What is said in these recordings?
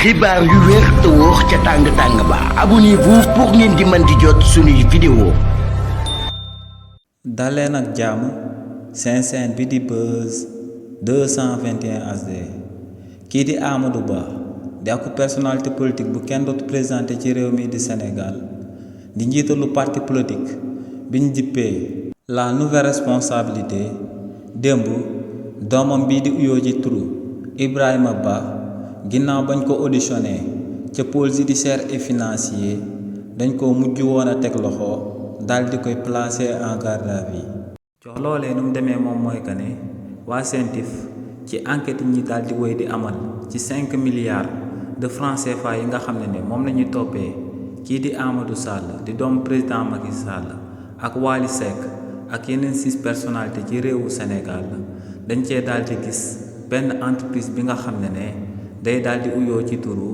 xibaar yu wér te wóor ca tàng ba abonnez-vous pour ngeen di mën di jot suñuy vidéo. daleen ak jàmm seen chaîne bi di Buzz 221 HD kii di Amadou Ba di ak personnalité politique bu kenn dootu présenté ci réew mi di Sénégal di njiitalu parti politique biñ dippee la nouvelle responsabilité démb doomam bii di uyoo ci turu Ibrahima Ba ginnaaw bañ ko auditionné ca pôle judiciaire et financier dañ ko mujj woon a teg loxo daal di koy placer en garde à vue. jox loolee nu mu demee moom mooy que ne waa CENTIF ci enquête ñi daal di woy di amal ci 5 milliards de francs CFA yi nga xam ne moom la ñuy toppee kii di Amadou Sall di doomu président Macky Sall ak Wali Seck ak yeneen 6 personnalités ci réewu Sénégal dañ cee daal di gis benn entreprise bi nga xam ne day daal di uyoo ci turu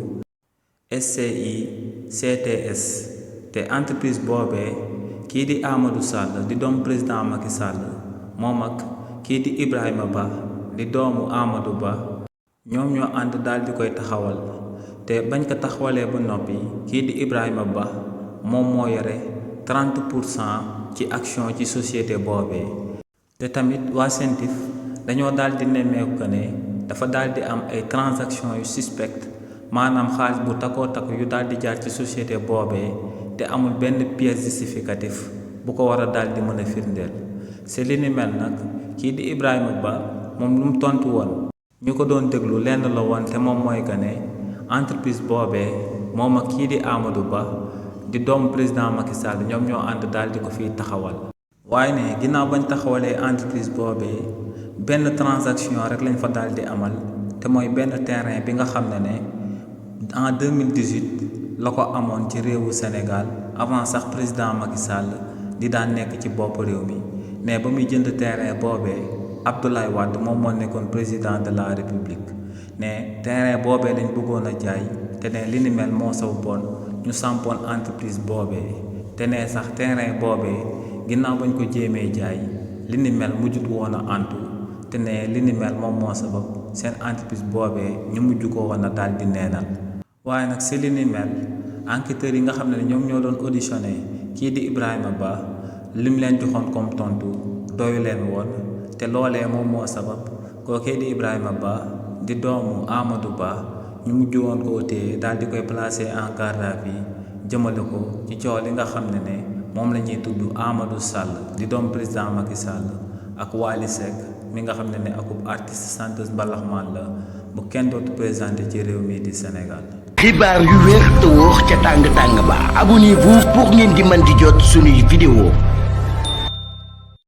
SCI CTS te entreprise boobee kii di Amadou Sall di doomu président Macky Sall moom ak kii di Ibrahima Ba di doomu Amadou Ba ñoom ñoo ànd daal di koy taxawal te bañ ko taxawalee ba noppi kii di Ibrahima Ba moom moo yore 30% ci action ci société boobee te tamit waa CENTIF dañoo daal di nemmeeku que ne dafa daal di am ay transactions yu suspect maanaam xaalis bu takkoo takk yu daal di jaar ci société boobee te amul benn pièce justificatif bu ko war a daal di mën a firndeel c'est li ni mel nag kii di Ibrahima Ba moom lu mu tontu woon ñu ko doon déglu lenn la woon te moom mooy que ne entreprise boobee moom ak kii di Amadou Ba di doomu président Macky Sall ñoom ñoo ànd daal di ko fiy taxawal waaye ne ginnaaw bañ taxawalee entreprise boobee benn transaction rek lañ fa daal di amal te mooy benn terrain bi nga xam ne en 2018 la ko amoon ci réewu Sénégal avant sax président Macky Sall di daan nekk ci bopp réew mi ne ba muy jënd terrain boobee Abdoulaye Wade moom moo nekkoon président de la République ne terrain boobee lañ bëggoon a jaay te ne li ni mel moo saw bon ñu sampoon entreprise boobee te ne sax terrain boobee ginnaaw bañ ko jéemee jaay li ni mel mujjut woon a antu te ne li ni mel moom moo sabab seen entreprise boobee ñu mujj ko woon a daal di neenal waaye nag si li ni mel enquêteurs yi nga xam ne ñoom ñoo doon auditionné kii di Ibrahima Ba lim leen joxoon comme tontu doyu leen woon te loolee moom moo sabab kookee di Ibrahima Ba di doomu Amadou Ba ñu mujj woon koo téye daal di koy placer en garde à vue jëmale ko ci coow li nga xam ne moom la ñuy tudd Amadou Sall di doomu président Macky Sall ak Wali Seck mi nga xam ne akub artiste chanteuse mbalaxmaan la bu kenn dootu présenté ci réew mi di Sénégal. xibaar yu wér te wóor ca tàng ba abonnez-vous pour ngeen di mën di jot suñuy vidéo.